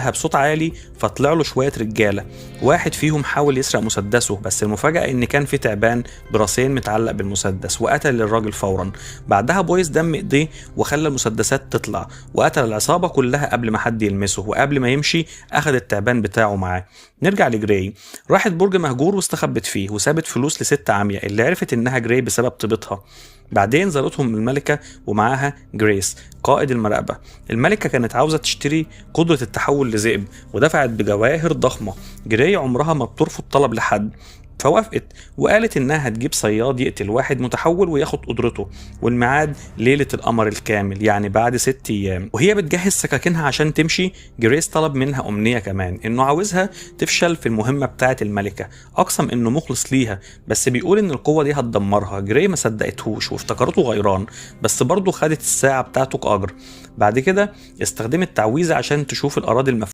ندهها بصوت عالي فطلع له شوية رجاله. واحد فيهم حاول يسرق مسدسه، بس المفاجاة ان كان في تعبان براسين متعلق بالمسدس وقتل الراجل فورا. بعدها بويس دم ايديه وخلى المسدسات تطلع وقتل العصابة كلها قبل ما حد يلمسه، وقبل ما يمشي اخذ التعبان بتاعه معاه. نرجع لجراي. راحت برج مهجور واستخبت فيه وسابت فلوس لست عمية اللي عرفت انها جراي بسبب طيبتها. بعدين زارتهم الملكة ومعاها جريس قائد المراقبة. الملكة كانت عاوزة تشتري قدرة التحول لذئب ودفعت بجواهر ضخمة. جراي عمرها ما بترفض طلب لحد، فوافقت وقالت انها هتجيب صياد يقتل واحد متحول وياخد قدرته، والميعاد ليلة القمر الكامل يعني بعد 6 ايام. وهي بتجهز سكاكينها عشان تمشي، جريس طلب منها امنية كمان، انه عاوزها تفشل في المهمة بتاعة الملكة. اقسم انه مخلص ليها، بس بيقول ان القوة دي هتدمرها. جراي ما صدقتهوش وافتكرته غيران، بس برضه خدت الساعة بتاعته كأجر. بعد كده استخدمت تعويذة عشان تشوف الأراضي المفتوحة.